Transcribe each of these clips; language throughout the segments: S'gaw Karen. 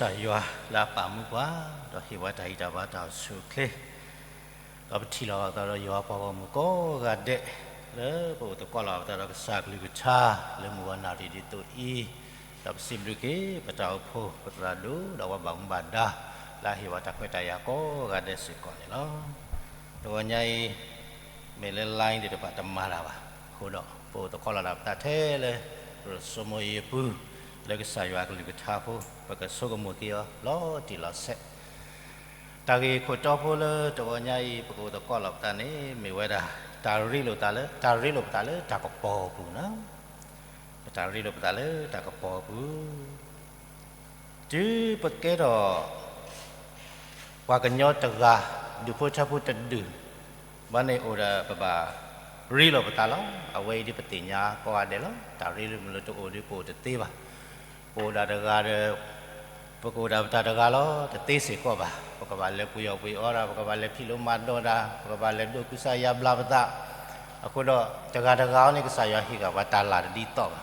ကစၢ်ယွၤလၢအပာ်မူပှၤ, ဒီးဟ့ၣ်ပှၤတၢ်ဂံၢ်တၢ်ဘါတၢ်အိၣ်ဆူၣ်အိၣ်ချ့, ဒီးပထံၣ်လိာ်ဘၣ်ပသးဒီးယွၤပှၤဂီၢ်မုၢ်ကိးဂၤဒဲး, လၢပအိၣ်သကိးလိာ်ဘၣ်ပသးဒီးကစၢ်အကလုၢ်ကထါ, လၢမုၢ်ဂီၤနၣ်ရံၣ်ဒ်သိးအံၤ, ဒီးပစံးဘျုးက့ၤ ပတၢ်အိၣ်ဖှိၣ် ပသရၣ်ဒိၣ် ဒီးပှၤဘၣ်မူဘၣ်ဒါ, လၢအဟ့ၣ်ပှၤတၢ်ခွဲးတၢ်ယာ်ကိးဂၤဒဲးစ့ၢ်ကီးန့ၣ်လီၤ. တဂီၤညါအံၤ, မ့ၢ်လၢ line သ့ၣ်တဖၣ်တမၤတၢ်ဘၣ်, အဃိဒီး ပအိၣ်သကိးလိာ်ဘၣ်ပသးထဲလၢ ရိၣ်စိမိၤအပူၤ, လၢကစၢ်ယွၤအကလုၢ်ကထါဖိ, ပကဆိကမိၣ်က့ၤအီၤလီၤတံၢ်လီၤဆဲး. တၢ်ဂ့ၢ်ခိၣ်တီဖိလၢတဂီၤညါအံၤ ပကအိၣ်သကိးလိာ်ပသးန့ၣ် မ့ၢ်ဝဲဒၣ် တၢ်ရ့လိာ်သးလၢ, တၢ်ရ့လိာ်ပသးလၢတၢ်ကပီၤအပူၤန့ၣ်, တၢ်ရ့လိာ်ပသးလၢတၢ်ကပီၤအပူၤ တုၤပကဲထီၣ် ပှၤကညီတဂၤ, ဒူၣ်ဖိထၢဖိတဒူၣ်, ဘၣ်န့ၣ်အိၣ်ဒီးပဘၣ်ရ့လိာ်ပသးလီၤ. အဝဲအံၤဒ်ပသ့ၣ်ညါကိးဂၤဒဲးလီၤ. တၢ်ရ့လိာ်မုာ်လိာ်တအိၣ်ဒီးပအိၣ်တသ့ဘၣ်. ပအိၣ်ဒၣ်တဂၤဒီး ပကအိၣ်ဒၣ်ပတၢ်တဂၤလီၤ, တသ့စ့ၢ်ကီးဘၣ်. ပကဘၣ်လဲၤပှ့ၤအီၣ်ပှ့ၤအီတၢ်, ပကဘၣ်လဲၤဖံးလိမၤဒိးတၢ်, ပကဘၣ်လဲၤဒိးကူစါယါဘျါပသး. အဃိဒီး တဂၤတဂၤအံၤန့ၣ် ကစၢ်ယွၤဟ့ၣ်ဂံၢ်ဘါပှၤတၢ်လၢ်တဒ်သိးဘၣ်.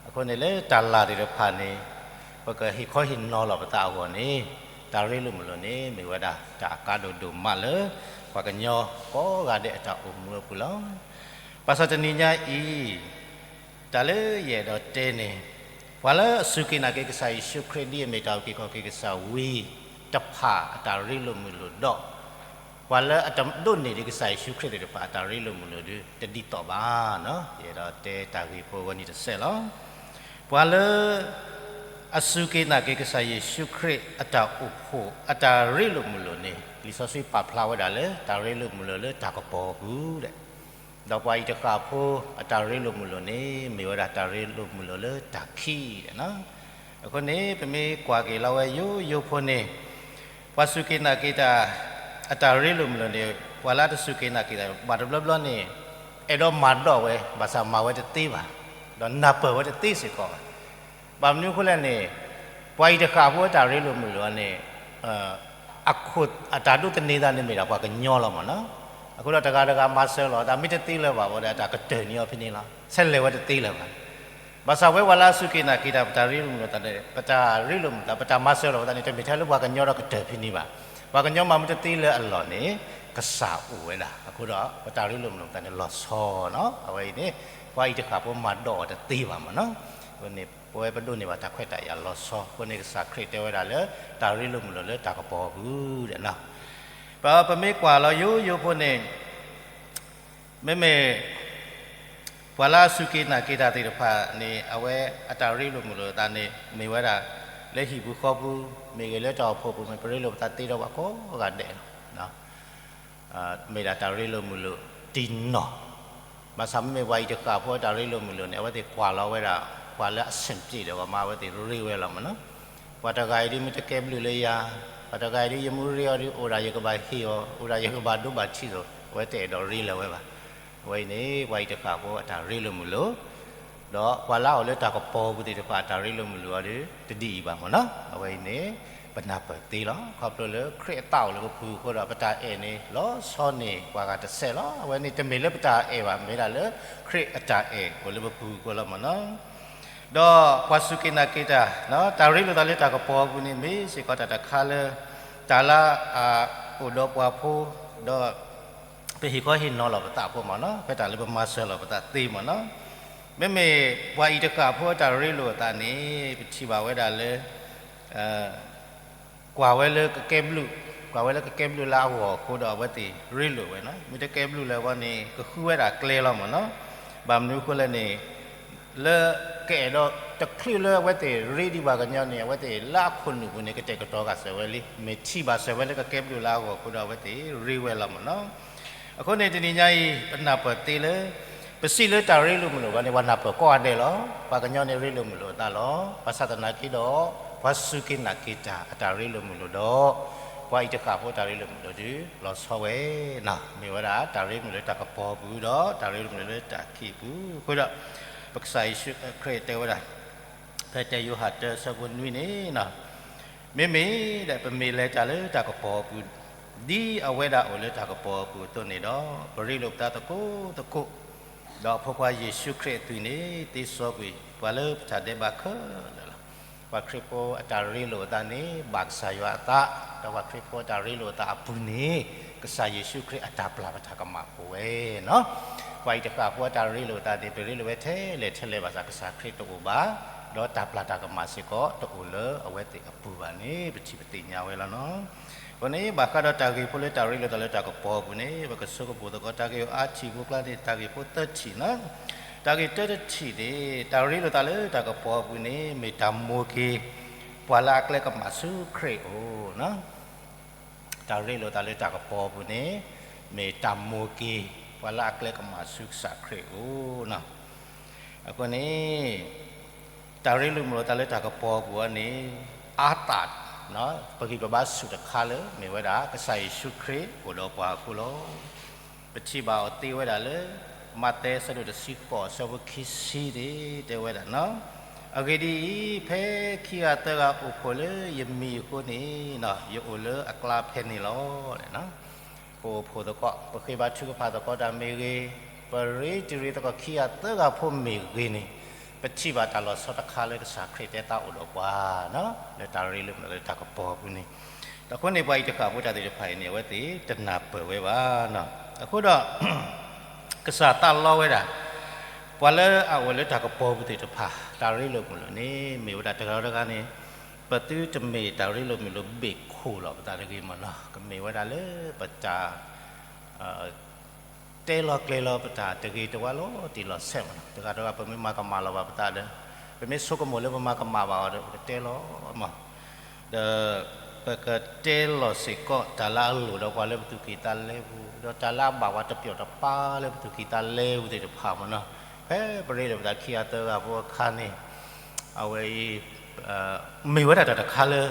အဃိန့ၣ်လၢတၢ်လၢ်သ့ၣ်တဖၣ်န့ၣ် ပကဟ့ၣ်ခီဟ့ၣ်နီၤလီၤပသးအဂီၢ်န့ၣ်, တၢ်ရ့လိာ်မုာ်လိာ်န့ၣ် မ့ၢ်ဝဲဒၣ်တၢ်အကါဒိၣ်ဒိၣ်မးလၢ ပှၤကညီကိးဂၤဒဲးအတၢ်အိၣ်မူအပူၤလီၤ. ဘၣ်ဆၣ်တနံၤညါအံၤ, တၢ်လၢယအဲၣ်ဒိးတဲန့ၣ်, ပှၤလၢအစူၢ်က့ၤနာ်က့ၤကစၢ်ယ့ၣ်ၡူးခရံာ်ဒ်အမ့ၢ်တၢ်အုၣ်က့ၤခီၣ်က့ၤကစၢ်ဝံၤတဖၣ်အတၢ်ရ့လိာ်မုာ်လိာ်ဒီး ပှၤလၢအတဒိးန့ၢ်ဒံးကစၢ်ယ့ၣ်ၡူးခရံာ်သ့ၣ်တဖၣ်အတၢ်ရ့လိာ်မုာ်လိာ်ဒီး တဒ်သိးဘၣ်. ယအဲၣ်ဒိးတဲတၢ်ဂ့ၢ်ဖိအဂီၢ်န့ၣ်တစဲးလီၤ. ပှၤလၢ အစူၢ်က့ၤနာ်က့ၤကစၢ်ယ့ၣ်ၡူးခရံာ်အတၢ်အိၣ်ဖှိၣ်အတၢ်ရ့လိာ်မုာ်လိာ်န့ၣ် လံာ်စီဆှံပာ်ဖျါဝဲဒၣ်လၢ တၢ်ရ့လိာ်မုာ်လိာ်လၢတၢ်ကပီၤအပူၤဒဲး, ဒီးပှၤအံၤတဃၣ်ဖိအတၢ်ရ့လိာ်မုာ်လိာ်န့ၣ် မ့ၢ်ဝဲဒၣ်တၢ်ရ့လိာ်မုာ်လိာ်လၢတၢ်ခံးဒဲး. အဃိန့ၣ် ပမ့ၢ်ကွၢ်က့ၤလီၤဝဲယိယိဖိန့ၣ်, ပှၤစူၢ်က့ၤနာ်က့ၤတၢ် အတၢ်ရ့လိာ်မုာ်လိာ်န့ၣ် ပှၤလၢတစူၢ်က့ၤနာ်က့ၤတၢ်ဘၣ်တဘျီဘျီန့ၣ် အဲၣ်ဒိးမၤဒိးဝဲ ဘၣ်ဆၣ်မၤဝဲတသ့ဘၣ်, ဒီးနၢ်ပၢၢ်ဝဲတသ့စ့ၢ်ကီးဘၣ်. ဘၣ်မနုၤအဃိလဲၣ်န့ၣ်, ပှၤအံၤတဃၣ်ဖိအတၢ်ရ့လိာ်မုာ်လိာ်န့ၣ် အခိၣ်အတၢ်ဒိးသန့ၤသးန့ၣ်မ့ၢ်ဒၣ်ပှၤကညီလီၤမ့ၢ်နီၤ. အဃိဒီးတဂၤတဂၤမၤစၢၤလိာ်သး မ့ၢ်တသ့လၢၤဘၣ်ဝဲဒီး အတၢ်ကတၢၢ်န့ၢ်အီၤဖဲန့ၣ်လီၤ. ဆဲးလဲၤဝဲတသ့လၢၤဘၣ်. ဘၣ်ဆၣ်ဝဲပှၤလၢအစူၢ်က့ၤနာ်က့ၤတၢ် ပတၢ်ရ့လိာ်မုာ်လိာ်သးန့ၣ် ပတၢ်ရ့လိာ်မုာ်သး ပတၢ်မၤစၢၤလိာ်ပသးန့ၣ် တမ့ၢ်ထဲလၢပှၤကညီဒီးကတၢၢ်ဖဲန့ၣ်ဘၣ်. ပှၤကညီမၤမ့ၢ်တသ့လၢအလီၢ်န့ၣ် ကစၢ်အိၣ်ဝဲဒၣ်. အဃိဒီး ပတၢ်ရ့လိာ်မုာ်လိာ်ပသးန့ၣ်လီၤဆီနီၤ. အဝဲအံၤန့ၣ် ပှၤအံၤတဃၣ်ဖိမၤဒိးအီၤတသ့ဘၣ်မ့ၢ်နီၤ. အဃိန့ၣ် ပဝဲပဒိးန့ၢ်ဘၣ်တၢ်ခွဲးတၢ်ယာ်လီၤဆီ. အဃိန့ၣ် ကစၢ်ခရံာ်တဲဝဲဒၣ်လၢ တၢ်ရ့လိာ်မုာ်လိာ်လၢတၢ်ကပီၤအပူၤဒဲးနီၤ. ပမ့ၢ်ကွၢ်လီၤယိယိဖိန့ၣ် မ့မ့ၢ် ပှၤလၢအစူၢ်က့ၤနာ်က့ၤတၢ်သ့ၣ်တဖၣ်န့ၣ် အဝဲအတၢ်ရ့လိာ်မုာ်လိာ်သးန့ၣ် မ့ၢ်ဝဲဒၣ် လၢဟံၣ်ပူၤဃီပူၤ မ့ၢ်ဂ့ၤ လၢတၢ်အိၣ်ဖှိၣ်ပူၤမ့ၢ် ပရ့လိာ်ပသးသ့ဒီးပှၤကိးဂၤဒဲးလီၤ. မ့ၢ်ဒၣ်တၢ်ရ့လိာ်မုာ်လိာ်တံၢ်နီၢ်. ဘၣ်ဆၣ်မ့မ့ၢ်ပှၤအံၤတဃၣ်ဖိအတၢ်ရ့လိာ်မုာ်လိာ်န့ၣ် အဝဲသ့ၣ်ကွၢ်လီၤဝဲဒၣ် ပှၤလၢအဆင်ပြေဒီးပှၤမး အဝဲသ့ၣ်ရ့ဝဲလီၤမ့ၢ်နီၤ. ပှၤတဂၤအံၤဒ်မ့ၢ်တကဲဘျုးလၢယၤ, ပှၤတဂၤအံၤဒ်ယမ့ၢ်ရ့အီၤဒီး အိၣ်ဒၣ်ယကဘၣ်ဟ့ၣ်အီၤ, အိၣ်ဒၣ်ယကဘၣ်ဒိဘၣ်ထံးအီၤ, အဝဲတအဲၣ်ဒိးရ့လၢၤဝဲဘၣ်. အဝဲအံၤန့ၣ် ပှၤအံၤတဃၣ်ဖိအတၢ်ရ့လိာ်မုာ်လိာ် ဒီးပှၤလၢအအိၣ်လၢတၢ်ကပီၤပူၤသ့ၣ်တဖၣ်အတၢ်ရ့လိာ်မုာ်လိာ်အီၤဒီး တဒ်အံၤဘၣ်မ့ၢ်နီၤ. အဝဲအံၤန့ၣ် ပနၢ်ပၢၢ်သ့လီၤ. ခီဖျိလၢခရံာ်အသးအိၣ်လၢပပူၤအဃိဒီး ပတၢ်အဲၣ်န့ၣ် လီၤဆီန့ၢ်ပှၤဂၤတစဲးလီၤ. အဝဲန့ၣ်တမ့ၢ်လၢပတၢ်အဲၣ်ဘၣ်, မ့ၢ်ဒၣ်လၢခရံာ်အတၢ်အဲၣ်အိၣ်လၢပပူၤအဃိလီၤမ့ၢ်နီၤ. ဒီးပှၤစူၢ်က့ၤနာ်က့ၤတၢ်, တၢ်ရ့လိာ်သးလၢတၢ်ကပီၤအပူၤန့ၣ် မ့ၢ်စ့ၢ်ကီးတၢ်တခါလၢ တၢ်လၢအအိၣ်ဒီးပှၤဖိ, ဒီးပဟ့ၣ်ခီဟ့ၣ်နီၤလီၤပသးဖိမ့ၢ်နီၤ, ဖဲတၢ်လၢပမၤစၢၤလီၤပသးသ့မ့ၢ်နီၤ. မ့မ့ၢ်ပှၤအံၤတဃၣ်ဖိအတၢ်ရ့လိာ်အသးန့ၣ် ပထံၣ်ဘၣ်ဝဲဒၣ်လၢ ကွၢ်ဝဲလၢကကဲဘျုး, ကွၢ်ဝဲလၢကကဲဘျုးလၢအဂီၢ်အဃိဒီး အဝဲသ့ၣ်ရ့လိာ်ဝဲနီၤ. မ့ၢ်တကဲဘျုးလၢၤဝဲန့ၣ် ကဃုဝဲဒၣ်ကျဲလီၤမ့ၢ်နီၤ. ဘၣ်မနုၤအဃိလဲၣ်န့ၣ် လၢကအဲၣ်ဒိးတချုးလၢအဝဲသ့ၣ်ရ့ဒံးပှၤကညီန့ၣ် အဝဲသ့ၣ်လၢအခိၣ်နူာ်ပူၤန့ၣ် ကတဲာ်ကတီၤဃာ်စၢၤဝဲလံ. မ့ၢ်ထံၣ်ဘၣ်စၢၤဝဲလၢကကဲဘျုးလၢအဂီၢ်အဃိဒီး အဝဲသ့ၣ်ရ့ဝဲလီၤမ့ၢ်နီၤ. အဃိန့ၣ် တနံၤညါအံၤ ပနၢ်ပၢၢ်သ့လၢ ပစံးလၢတၢ်ရ့လိာ်မုာ်လိာ်ဘၣ်န့ၣ် ပှၤနၢ်ပၢၢ်ကိးဂၤဒဲးလီၤ. ပှၤကညီန့ၣ်ရ့လိာ်မုာ်လိာ်အသးလီၤ. ဘၣ်ဆၣ်သနာ်က့ဒီး ပှၤစူၢ်က့ၤနာ်က့ၤတၢ်အတၢ်ရ့လိာ်မုာ်လိာ်ဒီး ပှၤအံၤတဃၣ်ဖိတၢ်ရ့လိာ်မုာ်လိာ်ဒီး လီၤဆီဝဲနီၤ. မ့ၢ်ဝဲဒၣ်တၢ်ရ့လိာ်မုာ်လၢတၢ်ကပီၤအပူၤဒီး တၢ်ရ့လိာ်မုာ်လိာ်လၢတၢ်ခံးအပူၤအဃိဒီး ပကစၢ်ယ့ၣ်ၡူးခရံာ်တဲဝဲဒၣ် ဖဲတၢယိၤဟၣ်တၢအဆၢဖိနွံန့ၣ် မ့မ့ၢ်ဒီး ပမ့ၢ်လဲၤတၢ်လၢတၢ်ကပီၤအပူၤ, ဒ်အဝဲဒၣ်အိၣ်လၢတၢ်ကပီၤအပူၤအသိးန့ၣ်ဒီး ပရ့လိာ်ပသးသကိးသကိး, ဒီးအဖိခွါယ့ၣ်ၡူးခရံာ်အသွံၣ်န့ၣ် သ့စီကွံာ်ပှၤလၢပတၢ်ဒဲးဘးခဲလၢာ်လီၤ. ပှၤခရံာ်ဖိအတၢ်ရ့လိာ်အသးန့ၣ် ဘၣ်ကစၢ်ယွၤအသး, ဒီးပှၤခရံာ်ဖိအတၢ်ရ့လိာ်အသးအပူၤန့ၣ် ကစၢ်ယ့ၣ်ၡူးခရံာ်အတၢ်ပျၢ်ပတၢ်ကမၣ်အိၣ်ဝဲနီၤ. ပှၤအံၤတဃၣ်ဖိအတၢ်ရ့လိာ်အသးန့ၣ် ပရ့လိာ်ဝဲထဲလဲၣ်ထဲလဲၣ်ဘၣ်ဆၣ် ကစၢ်ခရံာ်တအိၣ်ဘၣ်, ဒီးတၢ်ပျၢ်တၢ်ကမၣ်စ့ၢ်ကီးတအိၣ်လၢအဝဲသ့ၣ်အပူၤဘၣ်န့ၣ် ပထံၣ်ပသ့ၣ်ညါဝဲလီၤနီၤ. အဃိန့ၣ် ဘၣ်ဃးဒီးတၢ်ဂ့ၢ်ဖိလၢတၢ်ရ့လိာ်သးလၢတၢ်ကပီၤအပူၤန့ၣ် ပကဆိကမိၣ်သကိးတၢ်ဂ့ၢ်အါထံၣ်ဖိကျါန့ၣ် တၢ်ဂ့ၢ်ဖိသၢထံၣ်နီၤ. တၢ်ဂ့ၢ်တၢတထံၣ်န့ၣ် တၢ်ရ့လိာ်သးလၢတၢ်ကပီၤအပူၤန့ၣ် မ့ၢ်တၢ်မိၢ်က့ၤ ပှၤလၢအကျဲကမၣ်ဆူခရံာ်အအိၣ်နီၤ. တၢ်ရ့လိာ်သးလၢတၢ်ကပီၤအပူၤန့ၣ် မ့ၢ်တၢ်မိၢ်က့ၤ ပှၤလၢအကျဲကမၣ်ဆူကစၢ်ခရံာ်အအိၣ်နီၤ. အဃိန့ၣ် တၢ်ရ့လိာ်မုာ်လိာ်သးလၢတၢ်ကပီၤအပူၤအံၤန့ၣ် အါတၢ် ပဂံၢ်ပဘါဆူၣ်တခါလၢ မ့ၢ်ဝဲဒၣ် ကစၢ်ယ့ၣ်ၡူးခရံာ်အိၣ်ဒီးပှၤအဃိလီၤ. ပထံၣ်ဘၣ်အီၤသ့ဝဲဒၣ်လၢ မးသဲအဆၢဒိၣ်တဆံဃိး အဆၢဖိခံဆံန့ၣ် တဲဝဲဒၣ်နီၤ. အဂ့ၢ်ဒ်အံၤ, ဖဲခံဂၤသၢဂၤအိၣ်ဖှိၣ်လၢယမံၤအဃိန့ၣ် ယအိၣ်လၢအကျါဖဲန့ၣ်လီၤ. ပအိၣ်ဖှိၣ်သကိး ပဃ့ဘါထုကဖၣ်သကိးတၢ်မ့ၢ်ဂ့ၤ, ပရ့တံၤရ့သကိးခံဂၤသၢဂၤဖိမ့ၢ်ဂ့ၤန့ၣ် ပထံၣ်ဘၣ်တၢ်လီၤဆီတခါလၢကစၢ်ခရံာ်တဲသးအိၣ်ဒီးပှၤ လၢတၢ်ရ့လိာ်မုာ်လိာ်သးလၢတၢ်ကပီၤအပူၤန့ၣ်. အဃိန့ၣ် ပှၤအံၤတဃၣ်ဖိတၢ်သ့ၣ်တဖၣ်အံၤန့ၣ် အဝဲသ့ၣ်တနၢ်ပၢၢ်ဝဲဘၣ်. အဃိဒီး ကစၢ်သးလီဝဲဒၣ် ပှၤလၢအအိၣ်လၢတၢ်ကပီၤပူၤသ့ၣ်တဖၣ် တၢ်ရ့လိာ်မုာ်လိာ်န့ၣ် မ့ၢ်ဝဲဒၣ်တဂၤတဂၤန့ၣ် ပသုတမ့ၢ်တၢ်ရ့လိာ်မုာ်လိာ်ဘ့ၣ်ခိၣ်လီၤပသးတဂ့ၤမ့ၢ်နီၤ. ကမ့ၢ်ဝဲဒၣ်လၢပတၢ် တဲလီၤကျဲၤလီၤပတၢ်တဂ့ၤတဝါလီၤတံၢ်လီၤဆဲးမ့ၢ်နီၤ. တဂၤတဂၤပမ့ၢ်မၤကမၣ်လီၤဘၣ်ပသးဒီး ပမ့ၢ်ဆိကမိၣ်လၢပမၤကမၣ်ဘၣ်အီၤဒီး ပကတဲလီၤမး ဒီးပကတဲလီၤစ့ၢ်ကီးတၢ်လၢအလိၣ်ဒီးပှၤလၢပသူၣ်ကံၢ်သးလဲပူၤ ဒီးတၢ်လၢအဘၣ်ပှၤတပျီၣ်တပၤလၢပသူၣ်ကံၢ်သးလဲပူၤသ့ၣ်တဖၣ်မ့ၢ်နီၤ. ဖဲပရ့လိာ်ပသးခံဂၤသၢဂၤဖိအခါန့ၣ် အဝဲအံၤ မ့ၢ်ဝဲဒၣ်တၢ်တခါလၢ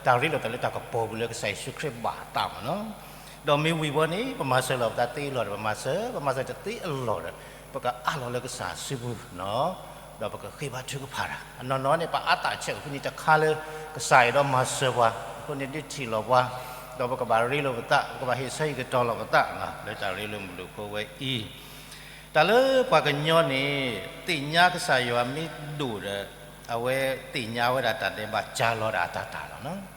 တၢ်ရ့လိာ်သးလၢတၢ်ကပီၤပူၤလၢကစၢ်ယ့ၣ်ၡူးခရံာ်ဘၣ်အသးမ့ၢ်နီၤ. ဒီးမ့ၢ်ဝံၤဘီန့ၣ် ပမၤစၢၤလီၤပသးသ့အလီၢ်ဒီး ပမၤစၢၤ ပမၤစၢၤတသ့အလီၢ်ဒီး ပကအးလီၤလၢကစၢ်စုပူၤနီၤ. ဒီးပကဃ့ဘါထုကဖၣ်တၢ် အနီၢ်နီၢ်န့ၣ် ပအါတၢ်ဆဲးအဃိန့ၣ်တခါလၢ ကစၢ်အဲၣ်ဒိးမၤစၢၤပှၤ အဃိန့ၣ်ဒုးထံၣ်လီၤပှၤ ဒီးပကဘၣ်ရ့လိာ်ပသး ပကဘၣ်ဟ့ၣ်ဆၢဟ့ၣ်ကတီၤလီၤပသး လၢတၢ်ရ့လိာ်မုာ်လိာ်ဖိဝဲအံၤ တၢ်လၢပှၤကညီန့ၣ် သ့ၣ်ညါကစၢ်ယွၤမ့ၢ်ဒိၣ်ဒီး အဝဲသ့ၣ်ညါဝဲဒၣ်တၢ်ဒဲးဘး ကၢ်လီၤဒၣ်အတၢ်တၢ်လီၤနီၤ.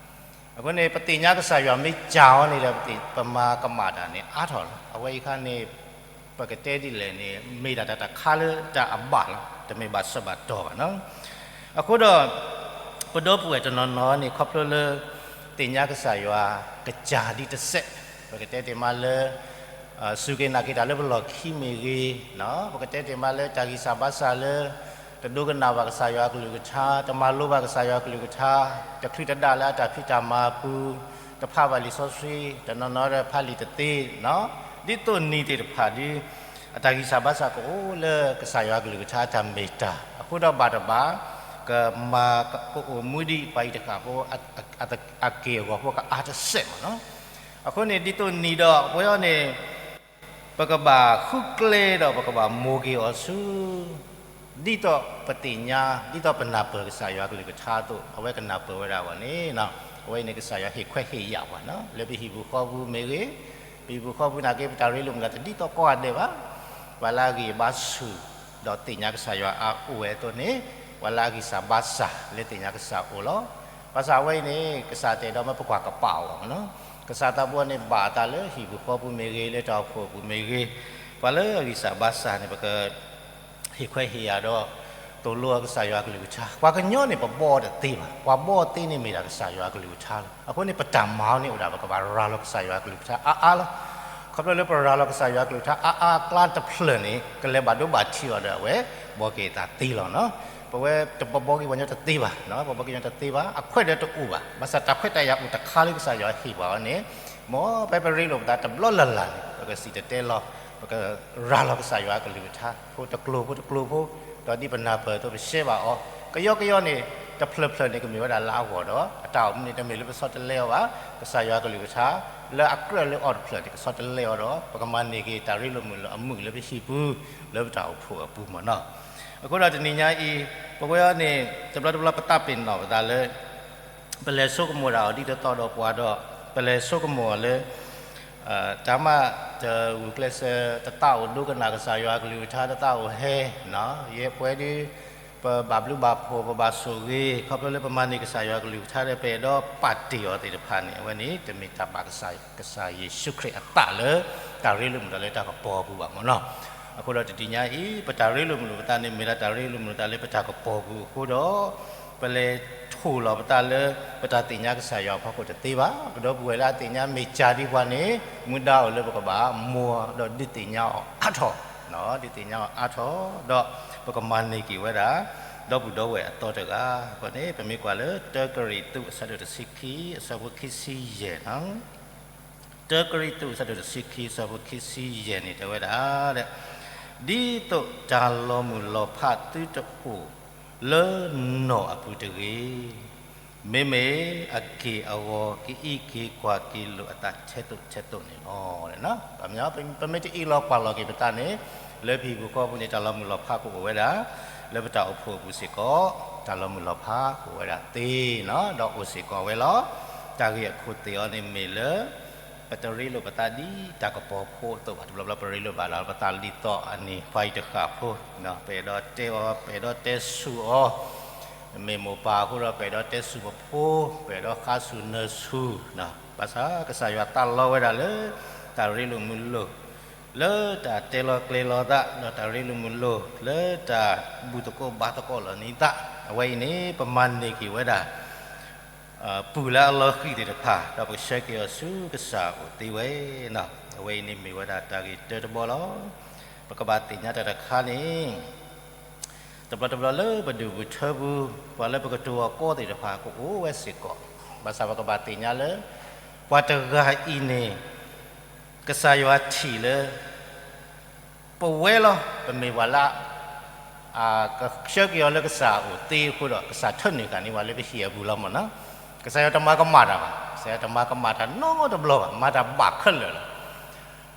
အဃိန့ၣ် ပသ့ၣ်ညါကစၢ်ယွၤမ့ၢ်ကၢ်အီၤန့ၣ်ဒီး ပမၤကမၣ်တၢ်န့ၣ် အါထီၣ်လီၤ. အဝဲအံၤခါန့ၣ် ပကတဲဒ်လဲၣ်န့ၣ် မ့ၢ်ဒၣ်တၢ်တခါလၢတၢ်အဘၣ်လီၤ. တမ့ၢ်ဘၣ်ဆၢဘၣ်တီၢ်ဘၣ်နီၤ. အဃိဒီး ပဒီပုၢ်ဝဲၢ်တနီၤနီၤန့ၣ် ခီဖျိလၢ သ့ၣ်ညါကစၢ်ယွၤကစၢ်ဒ်တစဲး ပကတဲတ့ၢ်မးလၢ စူၢ်က့ၤနာ်က့ၤတၢ်လၢပလီၢ်ခံမ့ၢ်ဂ့ၤ, ပကတဲတ့ၢ်မးလၢတၢ်ဂံၢ်စၢ်ဘါစၢ်လၢ တဒိကနၣ်ဘၣ်ကစၢ်ယွၤအကလုၢ်ကထါ, တမၤလိဘၣ်ကစၢ်ယွၤအကလုၢ်ကထါ, တချုးတဒၣ်လၢအတၢ်ဖံးတၢ်မၤအပူၤ, တဖးဘၣ်လံာ်စီဆှံ, တနီၤနီၤဒီးဖးလံာ်တသ့, ဒ်သိးနံၤသ့ၣ်တဖၣ်ဒီး အတၢ်ဂံၢ်စၢ်ဘါစၢ်ကအိၣ်လၢကစၢ်ယွၤအကလုၢ်ကထါအတၢ်မ့ၢ်တၢ်, အဃိဒီးဘၣ်တဘၣ် ကမၤကအိၣ်မူဒံးပှၤအံၤတဃၣ်ဖိ အက့ၢ်အဂီၤဖိကအါတစဲးမ့ၢ်နီၤ. အဃိန့ၣ် ဒ်သိးနံၤဒီးပဝဲအံၤန့ၣ် ပကဘၣ်ဃုကျဲဒီးပကဘၣ်မိၢ်က့ၤအီၤဆူ ဒ်သိးပသ့ၣ်ညါ ဒ်သိးပနၢ်ပၢၢ်ကစၢ်ယွၤအကလုၢ်ကထါအသိး အဝဲကနၢ်ပၢၢ်ဝဲဒၣ်အဂီၢ်န့ၣ် အဝဲအံၤန့ၣ်ကစၢ်ယွၤဟ့ၣ်ခွဲးဟ့ၣ်ယာ်ပှၤနီၤ လၢပဟံၣ်ပူၤဃီပူၤမ့ၢ်ဂ့ၤ, ပဟံၣ်ပူၤဃီပူၤနာ်က့ ပတၢ်ရ့လိာ်မုာ်လိာ်သးတဒ်သိးကိးဂၤဒဲးဘၣ်, ပှၤလၢအဂံၢ်အဘါဆူၣ် ဒီးသ့ၣ်ညါကစၢ်ယွၤအါအိၣ်ဝဲအသိးန့ၣ် ပှၤလၢအဂံၢ်စၢ်ဘါစၢ်လၢသ့ၣ်ညါကစၢ်အိၣ်လီၤ. ဘၣ်ဆၣ်အဝဲအံၤန့ၣ် ကစၢ်တအဲၣ်ဒိးမ့ၢ်ပကွၢ်ကပာ်အီၤဘၣ်မ့ၢ်နီၤ. ကစၢ်သးဘိန့ၣ်ဘၣ်အသးလၢဟံၣ်ပူၤဃီပူၤမ့ၢ်ဂ့ၤ, လၢတၢ်အိၣ်ဖှိၣ်အပူၤမ့ၢ်ဂ့ၤ, ပှၤလၢအဂံၢ်စၢ်ဘါစၢ်န့ၣ် ပက ဟ့ၣ်ခွဲးဟ့ၣ်ယာ်ဒီး သိၣ်လိအီၤကစၢ်ယွၤအကလုၢ်ကထါ, ပှၤကညီန့ၣ် ပဘီအီၤတသ့ဘၣ်, ပှၤဘီအီၤသ့န့ၣ်မ့ၢ်ဒၣ်ကစၢ်ယွၤအကလုၢ်ကထါလီၤ. အဃိန့ၣ် ပတၢ်မၤအီၤန့ၣ်အိၣ်ဒၣ် ပကဘၣ်ရၤလီၤကစၢ်ယွၤအကလုၢ်ကထါအါအါလီၤ. ခီဖျိလၢပရၤလီၤကစၢ်ယွၤအကလုၢ်ကထါအါအါအကျါတဖျၢၣ်န့ၣ် ကလဲၤဘၣ်ဒိဘၣ်ထံးအီၤဒီးအဝဲ ဘီက့ၤအသးသ့လီၤနီၤ. ပဝဲပဘီက့ၤပှၤကညီတသ့ဘၣ်, ပဘီက့ၤပှၤကညီတသ့ဘၣ်, အခွဲးဒီးတအိၣ်ဘၣ်. ဘၣ်ဆၣ်တၢ်ခွဲးတၢ်ယာ်အိၣ်တခါလၢကစၢ်ယွၤဟ့ၣ်ပှၤအီၤန့ၣ် မ်ဖဲပရ့လိာ်ပသးတဘျီလၢ်လၢ်န့ၣ် ပကစံၣ်တဲၤတဲလီၤ, ပကရၤလီၤကစၢ်ယွၤအကလုၢ်ကထါ ဖိတကျိၤဖိတကျိၤဖိ, ဒီးဒ်ပနၢ်ပၢၢ်အသိးပရှဲဘၣ်အီၤ, ကယီကယီန့ၣ် တဖျၢၣ်ဖျၢၣ်န့ၣ် ကမ့ၢ်ဝဲဒၣ်လၢအဂီၢ်ဒီး အတၢ်အိၣ်မူန့ၣ် တမ့ၢ်လၢပဆီတလဲအီၤဘၣ်, ကစၢ်ယွၤအကလုၢ်ကထါ လၢအကြၢးလၢအီၤတဖျၢၣ်န့ၣ် ကဆီတလဲအီၤဒီး ပကမၤန့ၢ်က့ၤတၢ်ရ့လိာ်မုာ်လိာ်အမုာ်လၢပဟံၣ်ပူၤ လၢပတၢ်အိၣ်ဖှိၣ်အပူၤမ့ၢ်နီၤ. အဃိဒီးတနံၤညါအံၤ ပဝဲအံၤန့ၣ် တဘျီတဘျီပသးပ့ၤနီၣ်ပသးလၢ ပလဲၤဆိကမိၣ်ဒၣ်အီၤဒ်သိးသိးဒီးပှၤဒီး ပလဲၤဆိကမိၣ်အီၤလၢ တၢ်မၤတဂုာ်ကျဲးစၢး တသးအိၣ်ဒိကနၣ်ကစၢ်ယွၤအကလုၢ်ကထါ တသးအိၣ်ဟဲ, ယဲပဝဲဒုး ပဘၣ်ဘျုးဘၣ်ဖှိၣ် ပဘၣ်ဆိၣ်ဂ့ၤ ခီဖျိလၢပမၤန့ၢ်ကစၢ်ယွၤကလုၢ်ကထါဒီး ပအဲၣ်ဒိးပာ်တ့ၢ်အီၤသ့ၣ်တဖၣ်န့ၣ် အဝဲန့ၣ် တမ့ၢ်တၢ်ဘၣ်ကစၢ်ယ့ၣ်ၡူးခရံာ်အသးလၢ တၢ်ရ့လိာ်မုာ်သးလၢတၢ်ကပီၤပူၤဘၣ်မ့ၢ်နီၤ. အဃိဒီးတနံၤညါအံၤ ပတၢ်ရ့လိာ်မုာ်လိာ်ပသးန့ၣ် မ့ၢ်ဒၣ်တၢ်ရ့လိာ်မုာ်လိာ်သးလၢပတၢ်ကပီၤပူၤအဃိဒီး ပလဲၤထိၣ်လီၤပသးလၢ ပတၢ်သ့ၣ်ညါကစၢ်ယွၤအဖီခိၣ်တသ့ဘၣ်. ပဒီပုၢ်ဝဲၢ်လၢအသ့ၣ်ညါမ့ၢ်စှၤဒံးပှၤန့ၣ် မူဒါအိၣ်လၢပကဘၣ်မိၢ်ဒီးဒုးသ့ၣ်ညါအီၤအါထီၣ်, ဒုးသ့ၣ်ညါအီၤအါထီၣ် ဒီးပကမၤန့ၢ်က့ၤဝဲဒၣ် ဒီပုၢ်ဒီဝဲၢ်အသီတဂၤအဂီၢ်န့ၣ် ပမ့ၢ်ကွၢ်လၢ တၢကရံၣ်သူး အဆၢဒိၣ်တဆံခံ အဆၢဖိခံဆံယဲၢ်နီၤ. တၢကရံၣ်သူး အဆၢဒိၣ်တဆံခံ အဆၢဖိခံဆံယဲၢ်န့ၣ် တဲဝဲဒၣ်, ဒ်သိးတၢ်လီၤမုၢ်လီၤဖးသုတအိၣ်လၢနီၢ်အပူၤတဂ့ၤ, မ့မ့ၢ်အက့ၢ်အဂီၤကအံးက့ၤကွၢ်က့ၤလိာ်အသးထဲသိးထဲသိးန့ၣ်လီၤ. ပမ့ၢ်တအ့ၣ်လီၤကွၢ်လီၤက့ၤပသးန့ၣ် လၢပဟံၣ်ပူၤဃီပူၤန့ၣ် တၢ်လီၤမုၢ်လီၤဖးကအိၣ်ဝဲဒၣ် လၢပတၢ်အိၣ်ဖှိၣ်အပူၤစ့ၢ်ကီး တၢ်လီၤမုၢ်လီၤဖးကအိၣ်ဝဲဒၣ်သ့နီၤ ဒီးအိၣ်စ့ၢ်ကီးဝဲလီၤ. တၢ်ဂ့ၢ်အခိၣ်သ့ၣ်အီၤန့ၣ်မ့ၢ်လၢ ပတရ့လိာ်ပသးဒ်တၢ်ကပီၤဖိအသိးဘၣ်. တဘျီဘျီပရ့လိာ်ဘၣ်လီၤ ပသးဒ်သိးအန့ၣ် ပှၤအံၤတဃၣ်ဖိ, ပအဲၣ်ဒိးတဲအီၤ ပအဲၣ်ဒိးတဲဆူၣ်အီၤ, မ့ၢ်မိၢ်ပၢ်အဃိဒီး ပအဲၣ်ဒိးတဲဆူၣ်ပဖိ, ပအဲၣ်ဒိးဃါဆူၣ်နၢၤဆူၣ်, ဘၣ်ဆၣ်ကစၢ်ယွၤသးလီဝဲဒၣ်လၢ တၢ်ရ့လိာ်မုာ်လိာ် လၢတၢ်တဲလီၤကျဲၤလီၤသး ဒီးတၢ်ရ့လိာ်မုာ်လိာ် လၢတၢ်ဘူၣ်သကိးဘါသကိးလီၤန့ၢ်သး အဝဲအံၤန့ၣ် ပမၤန့ၢ်က့ၤဝဲဒၣ် ပုၢ်လၢအလီၤဃံၤသ့ၣ်တဖၣ် ဒီးပကဆှၢက့ၤအီၤဆူကစၢ်အအိၣ်သ့ဝဲနီၤ. အဝဲအံၤန့ၣ်မ့ၢ်ဝဲဒၣ်တၢ်ဂ့ၢ်တၢတဘီလီၤ. ပကဘၣ်သ့ၣ်ညါတၢ်တခါန့ၣ် တဘျီတဘျီလၢပဒူၣ်ပထၢပူၤ ပှၤလၢပကတိၤအီၤကီသ့ၣ်တဖၣ်ကအိၣ်ဝဲစ့ၢ်ကီး, ဘၣ်ဆၣ်ပကဘၣ်သ့ၣ်ညါလၢ ပှၤတဂၤအံၤန့ၣ် ကစၢ်ယွၤထံၣ်လၢ ပဝဲလီၤ ပမ့ၢ်ပှၤလၢ ကဆှၢက့ၤအီၤလၢကစၢ်အအိၣ်သ့အဃိဒီး ကစၢ်ထၢနုာ်ဃာ်န့ၢ်ပှၤလၢပဟံၣ်အပူၤလီၤမ့ၢ်နီၤ. ကစၢ်ယွၤတမၤကမၣ်တၢ်ဘၣ်, ကစၢ်ယွၤတမၤကမၣ်တၢ်နီတဘျီဘၣ်, မၤတၢ်ဘၣ်ခဲလၢာ်လီၤ.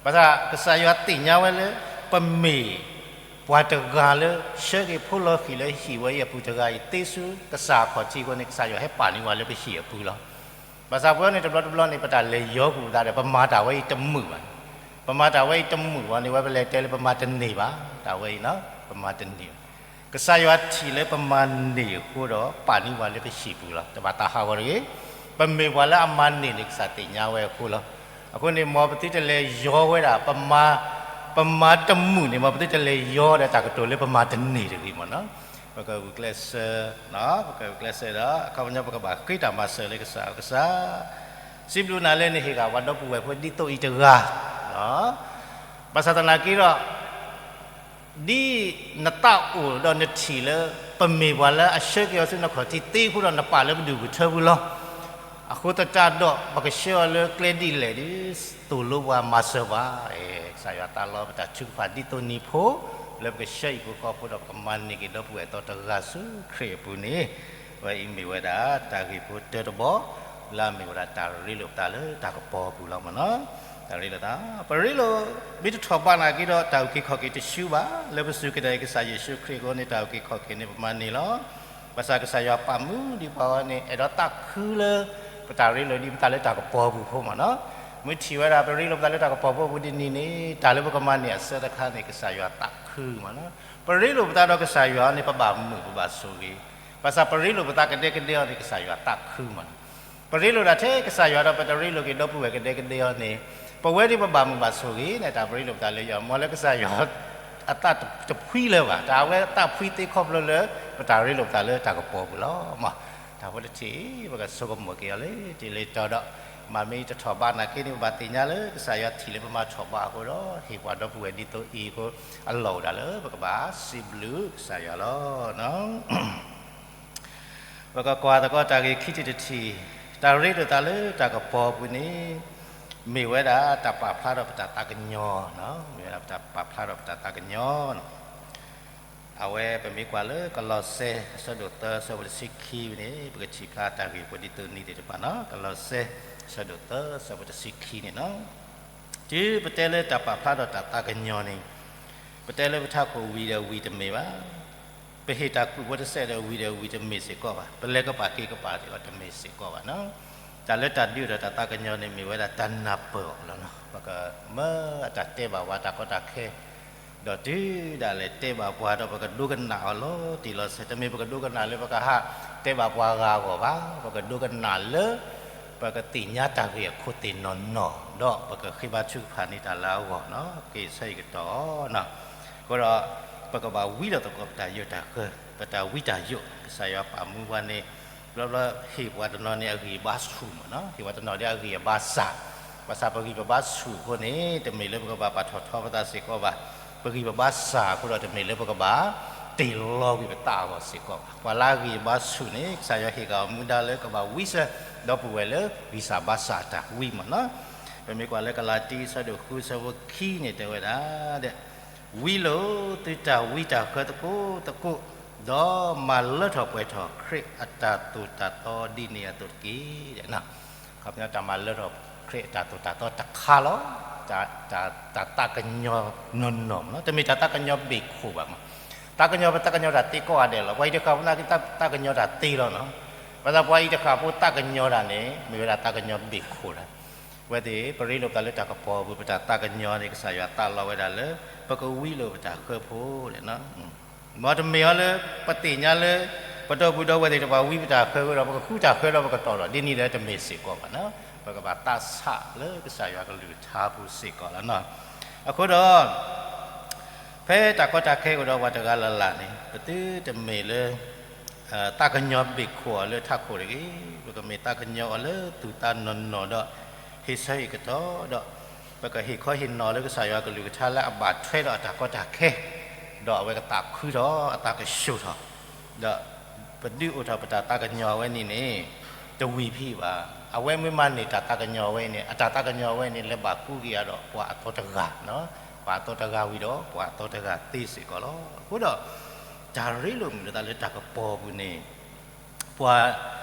ဘၣ်ဆၣ်ကစၢ်ယွၤသ့ၣ်ညါဝဲလၢ ပမ့ၢ်ပှၤတဂၤလၢ ဆှၢက့ၤဖိလီၤဃံၤလၢဟံၣ်ဝဲအံၤအပူၤတဂၤအံၤသ့ဆူ ကစၢ်အခီၣ်ထံးအဃိန့ၣ် ကစၢ်ယွၤဟဲပာ်န့ၢ်ပှၤလၢပဟံၣ်အပူၤလီၤ. ဘၣ်ဆၣ်ပဝဲန့ၣ်တဘျီတဘျီန့ၣ် ပတၢ်လဲၤယီၤကွံာ်ပသးဒီး ပမၤတၢ်ဝဲအံၤတမုာ်ဘၣ်. ပမၤတၢ်ဝဲအံၤတမုာ်ဘၣ်န့ၣ် ဝဲပလဲၤတဲလၢပမၤတန့ၢ်ဘၣ်, တၢ်ဝဲအံၤနီၤ ပမၤတန့ၢ်ဘၣ်. ကစၢ်ယွၤထံၣ်လၢပမၤန့ၢ်အဃိဒီး ပာ်န့ၢ်ပှၤလၢပဟံၣ်ပူၤလီၤ. တဘၣ်သးဟးဂီၤတဂ့ၤ, ပမ့ၢ်ပှၤလၢအမၤန့ၢ်န့ၣ် ကစၢ်သ့ၣ်ညါဝဲအဃိလီၤ. အဃိန့ၣ် မ်ပသုတလဲၤယီၤဝဲဒၣ် ပမၤတမုာ်န့ၣ် မ်ပသုတလဲၤယီၤဒီးတၢ်ကတိၤလၢပမၤတန့ၢ်တဂ့ၤမ့ၢ်နီၤ. ပကဂုာ်ကျဲးစၢး, ပကဂုာ်ကျဲးစၢးဒီး အခီပညီ ပကဘၣ်ဃ့တၢ်မၤစၢၤလၢကစၢ်အကစၢ်, စံးဘျုးနၤလၢနဟ့ၣ်ဂံၢ်ဘါဒီပုၢ်ဝဲၢ်ဖိဒ်သိးအံၤတဂၤ, ဘၣ်ဆၣ်သနာ်က့ဒီး ဒ်နသးအိၣ်ဒီးနထံၣ်လၢ ပမ့ၢ်ပှၤလၢအဆှၢက့ၤအီၤဆူနခီၣ်ထံးသ့အဃိဒီး နပာ်လၢပဒူၣ်ပထၢပူၤလီၤ. အဃိသတးဒီး ပကဆှၢအီၤလၢကျဲဒ်လဲၣ်ဒီး သိၣ်လိပှၤမၤစၢၤပှၤ, ကစၢ်ယွၤသးလီပတၢ်ထုကဖၣ်ဒ်သိးနံၤဖိ လၢပကဆှၢဟံၣ်ဖိဃီဖိဒီး ပကမၤန့ၢ်က့ၤဒီပုၢ်ဝဲၢ်အသီတဂၤဆူခရံာ်အပူၤန့ၣ်, အဝဲအံၤမ့ၢ်ဝဲဒၣ်တၢ်ဂ့ၢ်ဖိတၢတဘီ လၢအမ့ၢ်ဝဲဒၣ်တၢ်ရ့လိာ်ပသးလၢတၢ်ကပီၤပူၤလီၤမ့ၢ်နီၤ. တၢ်ရ့လိာ်သး, ပရ့လိာ် မ့ၢ်တထီၣ်ဘးနာ်က့ဒီး တၢ်အုၣ်က့ၤခီၣ်က့ၤတဆူဘၣ်, လၢပစူၢ်က့ၤနာ်က့ၤကစၢ်ယ့ၣ်ၡူးခရံာ်အဃိန့ၣ် တၢ်အုၣ်က့ၤခီၣ်က့ၤန့ၣ် ပမၤန့ၢ်လီၤ. ဘၣ်ဆၣ်ကစၢ်ယွၤပာ်မူဒံးပှၤဝဲန့ၣ် အဲၣ်ဒိးသးခုလၢ ပတၢ်ရ့လိာ်ဒံးပသးလၢတၢ်ကပီၤပူၤဖိမ့ၢ်နီၤ. မ့ၢ်ထံၣ်ဝဲဒၣ် ပရ့လိာ်ပသးလၢတၢ်ကပီၤဖိပူၤဒ်န့ၣ်န့ၣ် တၢ်လၢပကမၤန့ၢ်အဆၢတခါန့ၣ် ကစၢ်ယွၤသးခုမ့ၢ်နီၤ. ပရ့လိာ်ပသးဒီးကစၢ်ယွၤန့ၣ် ပဘၣ်မုာ်ပဘၣ်ဆိၣ်ဂ့ၤ, ဘၣ်ဆၣ်ပရ့လိာ်ပသးကဒဲကဒဲအီၤန့ၣ် ကစၢ်ယွၤသးခုမ့ၢ်နီၤ. ပရ့လိာ်ဒၣ်ထဲကစၢ်ယွၤဒီး ပတရ့လိာ်က့ၤဒီပုၢ်ဝဲၢ်ကဒဲကဒဲအီၤန့ၣ် ပဝဲဒၣ်ပဘၣ်မုာ်ဘၣ်ဆိၣ်ဂ့ၤန့ၣ် တၢ်ပရ့လိာ်ပသးလၢယွၤ မ်လၢကစၢ်ယွၤအသးတဖှံလၢၤဘၣ်, တၢ်အဝဲသးဖှံသ့ခီဖျိလၢ ပတၢ်ရ့လိာ်ပသးလၢတၢ်ကပီၤပူၤလီၤမး. တၢ်ဖိတထံၣ် ပကဆိကမိၣ်က့ၤအီၤလၢတ့ၢ်လၢတီၤဒီး မ့မ့ၢ်တထီၣ်ဘးနာ်က့န့ၣ် ပဘၣ်သ့ၣ်ညါလၢကစၢ်ယွၤထံၣ်လၢပမၤထီၣ်ဘးအဃိဒီး ဟ့ၣ်ပှၤဒီပုၢ်ဝဲၢ်ဒ်သိးအံၤအဃိ အလီၢ်အိၣ်ဒၣ်လၢပကဘၣ်စံးဘျုးကစၢ်ယွၤလီၤ. ပကကွၢ်သကိးတၢ်ဂ့ၢ်ခံထံၣ်တထံၣ်, တၢ်ရ့လိာ်သးလၢတၢ်ကပီၤပူၤန့ၣ် မ့ၢ်ဝဲဒၣ်တၢ်ပာ်ဖျါထီၣ်ပတၢ်သးကညီၤ, မ့ၢ်ဝဲဒၣ်တၢ်ပာ်ဖျါထီၣ်ပတၢ်သးကညီၤ. အဝဲပမ့ၢ်ကွၢ်လၢကလီးစဲ အဆၢဒိၣ်သၢ အဆၢဖိတဆံခံန့ၣ် ပကထံၣ်ဖျါတၢ်ဂ့ၢ်ဖိဒ်သိးနံၤသ့ၣ်တဖၣ်နီၤ, ကလီးစဲ အဆၢဒိၣ်သၢ အဆၢဖိတဆံခံန့ၣ်နီၤ. တုၤပတဲလၢတၢ်ပာ်ဖျါထီၣ်တၢ်သးကညီၤန့ၣ် ပတဲလၢပထးခိၣ်ဝံၤဒီးဝံၤတမ့ၢ်ဘၣ်, ပဟ့ၣ်တၢ်ကူၣ်ဖိတစဲးဒီးဝံၤဒီးဝံၤတမ့ၢ်စ့ၢ်ကီးဘၣ်, ပလဲၤကပၤက့ၤကပၤစ့ၢ်ကီးတမ့ၢ်စ့ၢ်ကီးဘၣ်နီၤ. တၢ်လၢတၢ်ဒုးဒီးတၢ်သးကညီၤန့ၣ် မ့ၢ်ဝဲဒၣ်တၢ်နၢ်ပၢၢ်အီၤလီၤနီၤ. ပကမၢအတၢ်တဲဘၣ်ဝဲတၢ်ကီတၢ်ခဲ ဒီးတုၤဒၣ်လဲာ်တဲဘၣ်ပှၤဒီး ပကဒိကနၣ်အီၤလီၤတံၢ်လီၤဆဲး, တမ့ၢ်ပကဒိကနၣ်လၢပကဟးတဲဘၣ်ပှၤဂၤအဂီၢ်ဘၣ်, ပကဒိကနၣ်လၢ ပကသ့ၣ်ညါတၢ်ဂ့ၢ်အခိၣ်သ့ၣ်နီၢ်နီၢ်, ဒီးပကဃ့ဘါထုကဖၣ်န့ၢ်တၢ်လၢအဂီၢ်နီၤ, က့ၤဆၢအံၤကတီၢ်နီၤ. အဃိဒီး ပကဘၣ်ဝံဒီးသကိးပတၢ်ယိာ်တၢ်ဃၢ, ပတၢ်ဝံတၢ်ယိာ်, ကစၢ်ယွၤပာ်မူပှၤန့ၣ် ဘျီဘျီဟ့ၣ်ပှၤတနီၤန့ၣ် အဂံၢ်အဘါဆူၣ်မးနီၤ, ဟ့ၣ်ပှၤတနီၤန့ၣ်အဂံၢ်အဘါစၢ်, ဘၣ်ဆၣ်ပဂံၢ်ပဘါဆူၣ်အဃိန့ၣ် တမ့ၢ်လၢပကဘၣ်ပာ်ထီၣ်ထီပသးစ့ၢ်ကီးဘၣ်, ပဂံၢ်ပဘါစၢ်အဃိဒီး တမ့ၢ်လၢပကဘၣ်တ့ၢ်လီၤကွံာ်ပသးအဂီၢ်စ့ၢ်ကီးဘၣ်. ပှၤလၢအဂံၢ်အဘါဆူၣ်န့ၣ် ကစၢ်ယွၤဟ့ၣ်က့ၤအီၤမူဒါလၢကဘၣ်ဝံစၢၤ, ဒီပုၢ်ဝဲၢ်လၢဂံၢ်စၢ်ဘါစၢ်အတၢ်ဝံမးနီၤ. ပမ့ၢ်ကွၢ်လၢကလၤတံ အဆၢဒိၣ်ဃု အဆၢဖိခံန့ၣ် တဲဝဲဒၣ် ဝံလိာ်သုတၢ်ဝံတၢ်ဃၢသကိးသကိး, ဒီးမၤလၢထီၣ်ပှဲၤထီၣ်ခရံာ်အတၢ်သိၣ်တၢ်သီဒ်န့ၣ်အသိးတက့ၢ်. အခီပညီ တၢ်မၤလၢထီၣ်ခရံာ်အတၢ်သိၣ်တၢ်သီတခါလီၤ. တၢ်သးကညီၤနီၢ်နီၢ်မးနီၤ, တမ့ၢ်တၢ်သးကညီၤဘ့ၣ်ခိၣ်ဘၣ်မး. သးကညီၤ ပသးကညီၤတၢ်သ့ကိးဂၤဒဲးလီၤ. ပှၤအံၤတဃၣ်ဖိနာ်က့ သးကညီၤတၢ်သ့လီၤနီၤ. ဘၣ်ဆၣ်ပှၤအံၤတဃၣ်ဖိသးကညီၤတၢ်န့ၣ် မ့ၢ်ဝဲဒၣ်သးကညီၤဘ့ၣ်ခိၣ်လီၤ. အဝဲသ့ၣ် ပရ့လိာ်ပသးလၢတၢ်ကပီၤပူၤ ပတၢ်သးကညီၤန့ၣ် ကစၢ်ယွၤသးလီဝဲဒၣ်လၢ ပကဝံလိာ်ပတၢ်ဃၢဖိန့ၣ် မ်တမ့ၢ်အီၤလၢ ပသ့ၣ်ညါလၢ ပဒီပုၢ်ဒီဝဲၢ်သ့ၣ်တဖၣ်ဝံပတၢ်ဃၢဃုာ်ဒီး ပကဃုတၢ်ဃၢဒီးပကတီၢ်ဒီး ဒ်န့ၣ်ဒီးတမ့ၢ်စ့ၢ်ကီးဘၣ်နီၤ. ပကဘၣ်သးဆးလၢကစၢ်ယွၤကလုၢ်ကထါပူၤစ့ၢ်ကီးလီၤနီၤ. အဃိဒီး ဖဲတၢ်ကီတၢ်ခဲအိၣ်ဒီးပှၤတဂၤလၢ်လၢ်န့ၣ် ပသုတမ့ၢ်လၢ သးကညီၤဘ့ၣ်ခိၣ်အီၤလၢထးခိၣ်တဂ့ၤ, ပကမ့ၢ်သးကညီၤအီၤလၢသူၣ်သးနီၢ်နီၢ်ဒီး ဟ့ၣ်ဆၢဟ့ၣ်ကတီၢ်ဒီး ပကဟ့ၣ်ခီဟ့ၣ်နီၤလၢကစၢ်ယွၤကလုၢ်ကထါလၢအဘၣ်ထွဲဒီးအတၢ်ကီတၢ်ခဲ, ဒီးအဝဲကသးခုထီၣ် အသးကဆူၣ်ထီၣ်, ဒီးပဒုးအိၣ်ထီၣ်ပတၢ်သးကညီၤအဝဲန့ၣ်န့ၣ် တဝံၤဖဲဘၣ်. အဝဲမ့ၢ်မၤန့ၢ်တၢ်သးကညီၤအဝဲန့ၣ် အတၢ်သးကညီၤအဝဲန့ၣ် လဲၤဘၣ်ကူက့ၤအီၤဒီးပှၤအသီတဂၤ, ပှၤအသီတဂၤဝံၤဒီးပှၤအသီတဂၤသ့စ့ၢ်ကီးလီၤ. အဃိဒီး တၢ်ရ့လိာ်မုာ်လိာ်သးလၢတၢ်ကပီၤပူၤန့ၣ် ပှ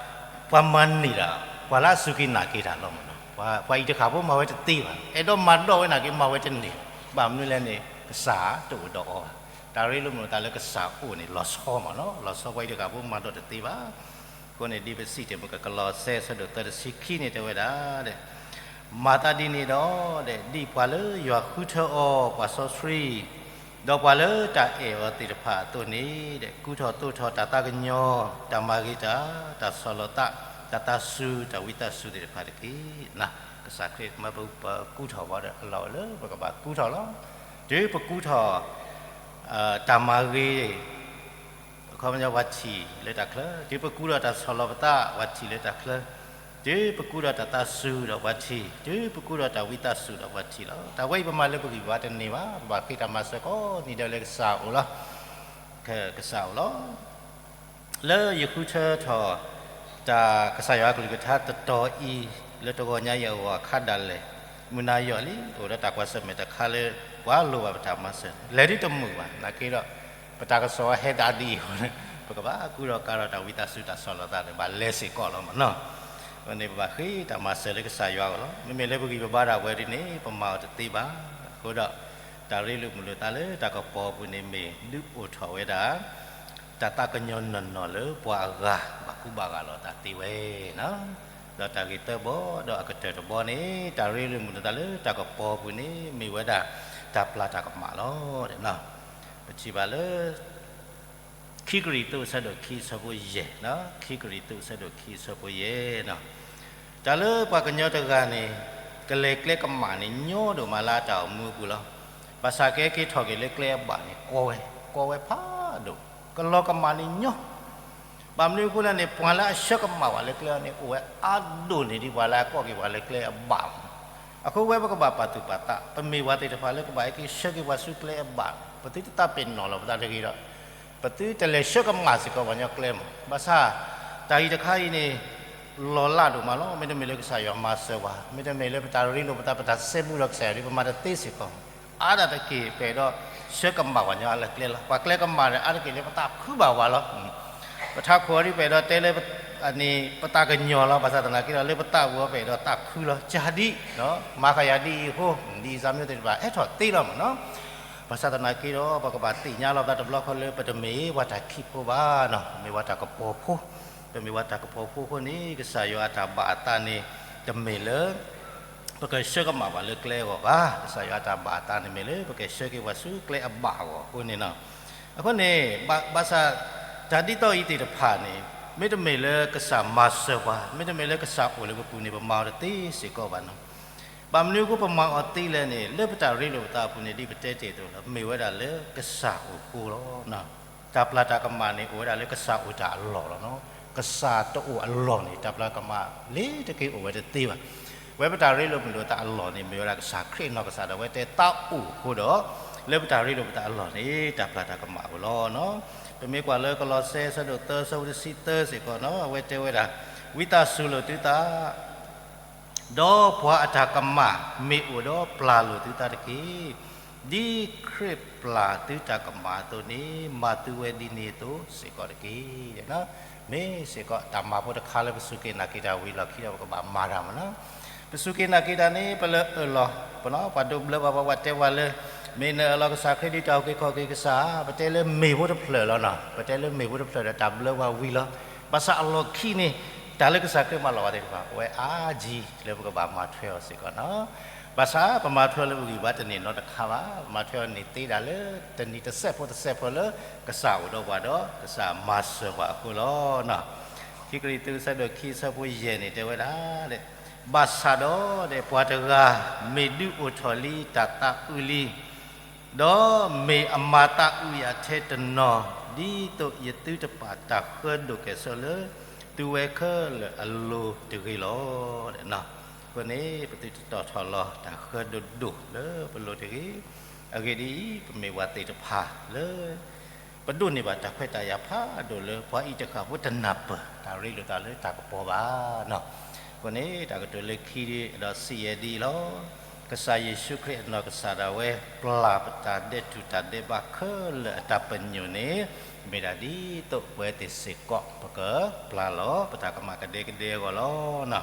ၤမၤန့ၢ်တၢ် ပှၤလၢအစူၢ်က့ၤနာ်က့ၤတၢ်လီၤမးနီၤ. ပှၤအံၤတဃၣ်ဖိမၤဝဲတသ့ဘၣ်, အဲၣ်ဒိးမၤဒိးဝဲနာ်က့ၤ မၤဝဲတန့ၢ်, ဘၣ်မနုၤလဲၣ်န့ၣ် ကစၢ်တအိၣ်ဒီးအီၤဘၣ်. တၢ်ရ့လိာ်မုာ်လိာ်သးလၢကစၢ်အိၣ်န့ၣ် လီၤဆီမးနီၤ, လီၤဆီပှၤအံၤတဃၣ်ဖိမၤဒိးတသ့ဘၣ်. အဃိန့ၣ် ဒ်ပစံးတ့ၢ်မုၢ်ကကလီးစဲ အဆၢဒိၣ်သၢ တဆံခံန့ၣ် တဲဝဲဒၣ် မၤသးဒ်န့ၣ်ဒီး ဒ်ပှၤလၢယွၤဃုထၢအီၤ ပှၤစီဆှံ ဒီးပှၤလၢတၢ်အဲၣ်အီၤသ့ၣ်တဖၣ်အသိးန့ၣ် ကူထီၣ်သိးထီၣ်တၢ်သးကညီၤ, တၢ်မၤဂ့ၤတၢ်, တၢ်ဆီၣ်လီၤသး, တၢ်သးစူၤ, တၢ်ဝံသးစူၤသ့ၣ်တဖၣ်တက့ၢ်. ကစၢ်ခရံာ်မၢပကူထီၣ်ဘၣ်ဒီး အလီၢ်အိၣ်လၢပကဘၣ်ကူထီၣ်လီၤ. တုၤပကူထီၣ် တၢ်မၤဂ့ၤ အခီပညီပှၤထံၣ်လၢတၢ်ချၢ, တုၤပကူဒီးတၢ်ဆီၣ်လီၤပသး ပှၤထံၣ်လၢတၢ်ချၢ, တုၤပကူဒီးတၢ်သးစူၤဒီးပှၤထံၣ်, တုၤပကူဒီးတၢ်ဝံသးစူၤဒီးပှၤထံၣ်လီၤ. တၢ်ဝဲအံၤပမၤလၢပဂံၢ်ပဘါတန့ၢ်ဘၣ်, ပဘၣ်ဃ့တၢ်မၤစၢၤကိးနံၤဒဲးလၢကစၢ်အအိၣ်လီၤ. ကစၢ်အအိၣ်လီၤ. လၢယဃုထၢထီၣ် တၢ်ကစၢ်ယွၤကလုၢ်ကထါတတီၤအံၤ လၢတဂီၤညါအံၤအဂီၢ်အခါဒၣ်လဲာ် မုၢ်နၤယီၢ်လံ အိၣ်ဒီးတၢ်ကွၢ်ဆၢၣ်မဲာ်တခါလၢ ပှၤလိၣ်ဘၣ်ပတၢ်မၤစၢၤ လဲၤဒ်တမုာ်ဘၣ်. နာ်က့ဒီး ပတၢ်ကစီၣ်ဟဲသးဒ်အံၤအဃိ ပကဘၣ်ကူဒီးကၤဒီးတၢ်ဝံသးစူၤတၢ်ဆီၣ်လီၤသးန့ၣ် ဘၣ်လဲၤစ့ၢ်ကီးလီၤမးနီၤ. အဃိန့ၣ် ပဘၣ်ဃ့တၢ်မၤစၢၤလၢကစၢ်ယွၤအအိၣ်လီၤ. မ့မ့ၢ်လၢပဂံၢ်ပဘါဒၣ်ဝဲဒ်န့ၣ် ပမၤအီၤတသ့ဘၣ်. အဃိဒီး တၢ်ရ့လိာ်မုာ်လိာ်သးလၢတၢ်ကပီၤပူၤန့ၣ်မ့ၢ် ဒုးအိၣ်ထီၣ်ဝဲဒၣ် တၢ်သးကညီၤနီၢ်နီၢ်လၢပှၤအဂၤ ဘၣ်ကူဘၣ်ဂာ်လိာ်သးသ့ဝဲနီၤ. ဒီးတၢ်ဂ့ၢ်သၢဘီ ဒီးအကတၢၢ်တဘီန့ၣ် တၢ်ရ့လိာ်မုာ်လိာ်သးလၢတၢ်ကပီၤပူၤန့ၣ် မ့ၢ်ဝဲဒၣ်တၢ်ပျၢ်တၢ်ကမၣ်လီၤ. ပထံၣ်ဘၣ်လၢ ခံကရံၣ်သူး အဆၢဒိၣ်ခံ အဆၢဖိယဲၢ်, ခံကရံၣ်သူး အဆၢဒိၣ်ခံ အဆၢဖိယဲၢ်နီၤ. တၢ်လၢပှၤကညီတဂၤန့ၣ် ကလဲၤကျဲကမၣ်န့ၣ် ညီဒိၣ်မးလၢအတၢ်အိၣ်မူအပူၤလီၤ. ဘၣ်ဆၣ်ကဲက့ၤထီၣ်က့ၤလၢကျဲအဘၣ်န့ၣ် ကီဝဲ, ကီဝဲဖးဒိၣ်, ကလီၤကမၣ်န့ၣ်ညီ ဘၣ်မနုၤအဃိလဲၣ်န့ၣ် ပှၤလၢအဆှၢကမၣ်ဝဲလၢကျဲန့ၣ် အိၣ်ဝဲအါဒိၣ်န့ၢ်ဒံး ပှၤလၢအကိးက့ၤပှၤလၢကျဲအဘၣ်မး. အဃိဝဲပကဘၣ်ပာ်သူၣ်ပာ်သး, ပမ့ၢ်ပှၤသ့ၣ်တဖၣ်လၢကဘၣ်ဟဲက့ၤဆှၢက့ၤပှၤဆူကျဲအဘၣ်, ပသုတသးပ့ၤနီၣ်လီၤပသးတဂ့ၤဒီး ပသုတလဲၤဆှၢကမၣ်စ့ၢ်ကီးပှၤကညီကျဲမး. ဘၣ်ဆၣ် တၢ်အံၤတခါအံၤန့ၣ် လီၤလးဒိၣ်မးလီၤ. မ့တမ့ၢ်လၢကစၢ်ယွၤမၤစၢၤပှၤ, မ့တမ့ၢ်လၢပတၢ်ရ့လိာ်ပသး ပတၢ်စဲဘူးဒီးကစၢ်ယွၤဒီး ပမၤတသ့စ့ၢ်ကီး. အါဒၣ်တက့ၢ် ပအဲၣ်ဒိးဆှၢကမၣ်ပှၤကညီလၢကျဲလီၤ. ပှၤကျဲကမၣ်ဒီး အါတက့ၢ်လၢပသးခုဘၣ်ဝဲလီၤ. ပထးခိၣ်အံၤဒ်ပအဲၣ်ဒိးတဲလၢ ပသးကညီၤလီၤ. ဘၣ်ဆၣ်သနာ်က့ဒီး လၢပသးပူၤအံၤ ပအဲၣ်ဒိးသးခုလီၤ. ကၢ်ဒ် မၤဃာ်ယၤဒ်အံၤအဃိ ဒ်အံၤ စၢ်မၠိသ့ၣ်တဖၣ် အဲၣ်ထီၣ်သ့လီၤမးနီၤ. ဘၣ်ဆၣ်သနာ်က့ဒီး ပကဘၣ်သ့ၣ်ညါလီၤပသးတဘျီဃီလၢ ပတမ့ၢ်ပှၤတၢ်ခံးဖိဘၣ်နီၤ, မ့ၢ်ပှၤတၢ်ကပီၤဖိ, ပမ့ၢ်ပှၤတၢ်ကပီၤဖိအဃိန့ၣ် ကစၢ်ယွၤအတၢ်ဘၣ်အသးန့ၣ် တမ့ၢ်လၢ ပကဆှၢကမၣ်ပှၤလၢကျဲအဂီၢ်ဘၣ်. ကစၢ်ယွၤအတၢ်ဘၣ်အသးန့ၣ်မ့ၢ်လၢ ပကဆှၢက့ၤပှၤဆူကျဲအဘၣ်အဂီၢ်အဃိန့ၣ်လီၤ. အဃိန့ၣ် ဘၣ်ဆၣ် တၢ်ဒ်သိးအံၤသ့ၣ်တဖၣ်န့ၣ် မ့တမ့ၢ်လၢကစၢ်မၤစၢၤပှၤ, မ့တမ့ၢ်လၢကစၢ်အိၣ်လၢပပူၤန့ၣ် ပမၤအီၤတသ့စ့ၢ်ကီးဘၣ်လီၤ. ဘၣ်မနုၤအဃိပမၤအီၤသ့လဲၣ်န့ၣ် လၢပတၢ်ရ့လိာ်ပသးအပူၤန့ၣ် ဒ်ပတဲတ့ၢ်အသိးလီၤ, မ့ၢ်ဝဲဒၣ်လၢကစၢ်အိၣ်အဃိလီၤ. တၢ်ပျၢ်တၢ်ကမၣ်န့ၣ် အိၣ်ဝဲဒၣ်လၢကစၢ်အိၣ်တၢ်အလီၢ်လီၤ. ကစၢ်တအိၣ်အလီၢ်န့ၣ် တၢ်ပျၢ်ကမၣ်လ့ၤတက့ၢ်အိၣ်ဝဲတသ့ဘၣ်. ဝဲပတၢ်ရ့လိာ်မုာ်လိာ်သးအလီၢ်န့ၣ် မ့ၢ်ဝဲဒၣ်ကစၢ်ခရံာ်အနီၢ်ကစၢ်ဒၣ်ဝဲ တဲသးအိၣ်အဃိဒီး လၢပတၢ်ရ့လိာ်ပသးအလီၢ်န့ၣ် တၢ်ပျၢ်တၢ်ကမၣ်အိၣ်လီၤ. ပမ့ၢ်ကွၢ်လၢကလီးစဲ အဆၢဒိၣ်သၢ အဆၢဖိတဆံသၢစ့ၢ်ကီးလီၤ, အဝဲတဲဝဲဒၣ် ဝံသးစူၤလိာ်သုသး ဒီးပှၤအတၢ်ကမၣ်မ့ၢ်အိၣ်ဒီးပျၢ်လိာ်သုသးတက့ၢ်. ဒ်ခရံာ်ပျၢ်သုတၢ်ကမၣ်အသိးန့ၣ် မၤသုဝဲဒ်န့ၣ်အသိးစ့ၢ်ကီးတက့ၢ်. မ့ၢ်စ့ၢ်ကီးတၢ်မၤဖိတခါလၢပစူၢ်က့ၤနာ်က့ၤတၢ်ဝံၤလီၢ်ခံဒီးပကဘၣ်မၤတၢ်မ့ၢ်လီၤ. ပစူၢ်က့ၤနာ်က့ၤတၢ်န့ၣ် ပလၢအၢၣ်လီၤ ပှၤဒိးဘျၢပှၤ ပှၤတဲပှၤလၢ မ့ၢ်နအၢၣ်လီၤကစၢ်ခရံာ်ဒ်တၢ်အုၣ်က့ၤခီၣ်က့ၤကစၢ်ဧါ, ပတဲလၢမ့ၢ်ဖိတဖျၢၣ်လီၤနီၤ, ပတဲလၢမ့ၢ်ဖိတဖျၢၣ်ဒီးတၢ်ဘျၢပှၤဝံၤလီၤ. ဘၣ်ဆၣ်အလီၢ်ခံန့ၣ် တၢ်လၢကစၢ်ခရံာ်မၤလီၤပှၤသ့ၣ်တဖၣ် အဝဲအါကံလၢပကဘၣ်မၤထွဲအီၤစ့ၢ်ကီးနီၤ. ဘၣ်ဆၣ်ပမၤထွဲအီၤလၢပဂံၢ်ဘါတန့ၢ်နီတခါဘၣ်, ပမၤထွဲအီၤန့ၢ်သ့ဒၣ်လၢ တနံၤတစဲးဖိတစဲးဖိလၢ ကစၢ်အိၣ်ဒီးပှၤဒီး ကစၢ်မၤစၢၤပှၤအဃိလီၤ. ခံကရံၣ်သူး အဆၢဒိၣ်ခံ အဆၢဖိယဲၢ်န့ၣ် တဲဝဲဒၣ် ဘၣ်ဆၣ်ဒီး ပှၤတဂၤမ့ၢ်ဒုးအိၣ်ထီၣ်လံတၢ်သးအုးလံ, ဒီးမ့ၢ်အမၤသးအုးယၤထဲတနီၤ, ဒ်သိးယသုတပာ်တၢ်ဃၢဒိၣ်ကဲၣ်ဆိးလၢ သုဝဲခဲလၢာ်အလိၤတဂ့ၤလီၤ. အဃိန့ၣ် ပသုတတီၢ်ထီၣ်လီၤတၢ်ဃၢဒိၣ်ဒိၣ်လၢပလိၤတဂ့ၤ. အဂ့ၢ်ဒ်အံၤ, ပမ့ၢ်ပှၤသ့ၣ်တဖၣ်လၢ ပဒိးန့ၢ်ဘၣ်တၢ်ခွဲးတၢ်ယာ်ဖးဒိၣ်လၢ ပှၤအံၤတဃၣ်ဖိတနၢ်ပၢၢ် တၢ်ရ့လိာ်သးလၢတၢ်ကပီၤဘၣ်နီၤ. အဃိန့ၣ် တၢ်ကတိၤလၢခံဒီးစံးယဲၢ်ဒ်အံၤလီၤ. ကစၢ်ယ့ၣ်ၡူးခရံာ်အနီၢ်ကစၢ်ဒၣ်ဝဲ ပျၢ်ပတၢ်ဒဲးထူၣ်တၢ်ဒဲးဘးခဲလၢာ်အတၢ်ပညိၣ်န့ၣ် မ့ၢ်ဒၣ်ဒ်သိးပဝဲသ့ၣ်စ့ၢ်ကီး ပကပျၢ်လီၤပတၢ်ကမၣ်ကဒဲကဒဲအဂီၢ်လီၤ.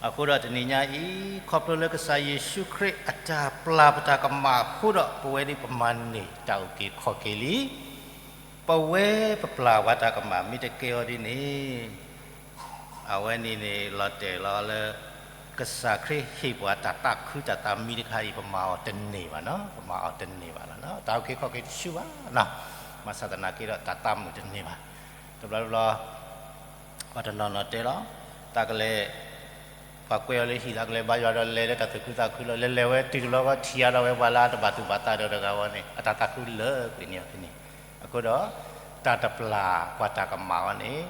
အဃိဒီးတနံၤညါအံၤ ခီဖျိလၢကစၢ်ယ့ၣ်ၡူးခရံာ်အတၢ်ပျၢ်ပတၢ်ကမၣ်အဃိဒီး ပဝဲဒၣ်ပမၤန့ၢ်တၢ်အုၣ်က့ၤခီၣ်က့ၤလံ. ပဝဲပပျၢ်ပှၤတၢ်ကမၣ်မ့ၢ်တကဲအီၤဒ်န့ၣ် အဝဲန့ၣ်န့ၣ် လီၤတဲာ်လီၤလၢ ကစၢ်ခရံာ်ဟ့ၣ်ပှၤတၢ်သးခုတၢ်သးမံတခါအံၤ ပမၤအီၤတန့ၢ်ဘၣ်နီၤ, ပမၤအီၤတန့ၢ်ဘၣ်လီၤ. တၢ်အုၣ်က့ၤခီၣ်က့ၤတဆူၣ်ဘၣ်နီၤ, ဘၣ်ဆၣ်သနာ်က့ဒီး တၢ်သးမုာ်တန့ၢ်ဘၣ်. တဘျီတဘျီ ပှၤတနီၤနီၤတဲလီၤ, တၢ်ကလဲၤ ပှၤကွဲးအီၤလၢဟံၣ် တၢ်ကလဲၤဘါယွၤဒီးလဲၤလၢတၢ်သူၣ်ခုသးခုလီၤ. လဲၤလဲၤဝဲတုၤတဘျီဃီ ထံၣ်အါထီၣ်ဝဲပှၤလၢအတဘၣ်သူၣ်ဘၣ်သးဒီး တဂၤဝဲန့ၣ် အတၢ်သးခုလၢာ်ကွံာ်န့ၢ်အီၤဖဲန့ၣ်. အဃိဒီး တၢ်တပျၢ်ပှၤတၢ်ကမၣ်အီၤန့ၣ်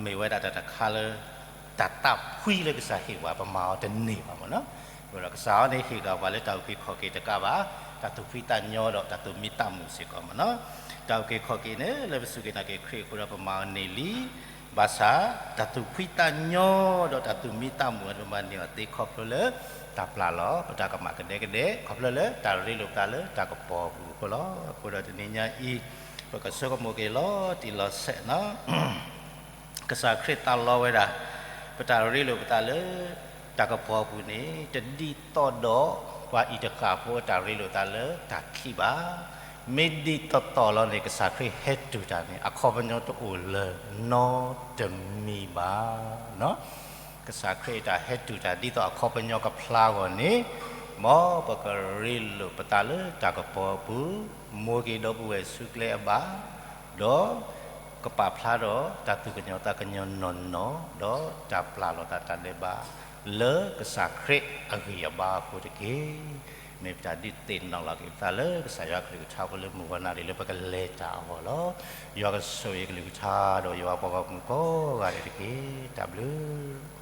မ့ၢ်ဝဲဒၣ်တၢ်တခါလၢ တၢ်သးဖှံလၢကစၢ်ဟ့ၣ်ပှၤ ပမၤအီၤတန့ၢ်ဘၣ်မ့ၢ်နီၤ. အဃိဒီးကစၢ်အီၤန့ၣ် ဟ့ၣ်က့ၤပှၤလၢတၢ်အုၣ်က့ၤခီၣ်က့ၤတကးဘၣ် တၢ်သူၣ်ဖှံသးညီဒီးတၢ်သူၣ်မံသးမုာ်စ့ၢ်ကီးမ့ၢ်နီၤ. တၢ်အုၣ်က့ၤခီၣ်က့ၤန့ၣ် လၢပစူၢ်က့ၤနာ်က့ၤခရံာ်အဃိဒီး ပမၤအီၤန့ၢ်လံ. ဘၣ်ဆၣ် တၢ်သူၣ်ဖှံသးညီဒီးတၢ်သူၣ်မံသးမုာ်အံၤ ပမၤန့ၢ်အီၤသ့ခီဖျိလၢ တၢ်ပျၢ်လီၤပတၢ်ကမၣ်ကဒဲကဒဲ ခီဖျိလၢတၢ်ရ့လိာ်ပသးလၢတၢ်ကပီၤအပူၤအဃိလီၤ. အဃိဒီးတနံၤညါအံၤ ပကဆိကမိၣ်က့ၤလီၤတံၢ်လီၤဆဲးနီၤ ကစၢ်ခရံာ်သးလီဝဲဒၣ် ပတၢ်ရ့လိာ်ပသးလၢ တၢ်ကပီၤအပူၤန့ၣ် တဒ်သိးဒီးပှၤအံၤတဃၣ်ဖိအတၢ်ရ့လိာ်သးလၢတၢ်ခံးဘၣ်. မ့ၢ်ဒ်သိးသိးလီၤန့ၣ် ကစၢ်ခရံာ်ဟဲတူၢ်တၢ်န့ၣ် အခီပညီတအိၣ်လၢၤနီတမံၤဘၣ်. ကစၢ်ခရံာ်အတၢ်ဟဲတူၢ်တၢ်ဒ်သိးအခီပညီကဖျါအဂီၢ်န့ၣ် မ်ပကရ့လိာ်ပသးလၢတၢ်ကပီၤအပူၤ, မိၢ်က့ၤဒီပုၢ်ဝဲၢ်ဆူကျဲအဘၣ်, ဒီး ကပာ်ဖျါဒီးတၢ်သူၣ်ကညီၤသးကညီၤနီၢ်နီၢ်, ဒီးတၢ်ပျၢ်လီၤသးတၢ်ဒဲးဘး လၢကစၢ်ခရံာ်အဂံၢ်အဘါအဃိတက့ၢ်. မ့ၢ်ပတၢ်ဒုးသ့ၣ်နီၣ်လီၤက့ၤပသးလၢကစၢ်ယွၤကလုၢ်ကထါဖိလၢမုၢ်ဂီၤနၣ်ရံၣ်လၢပကလဲၤတၢ်အဂီၢ်လီၤ. ယွၤကဆိၣ်ဂ့ၤကလုၢ်ကထါဒီးယွၤပှၤဂီၢ်မုၢ်ကိးဂၤဒဲးတက့ၢ်. တၢ်ဘျုး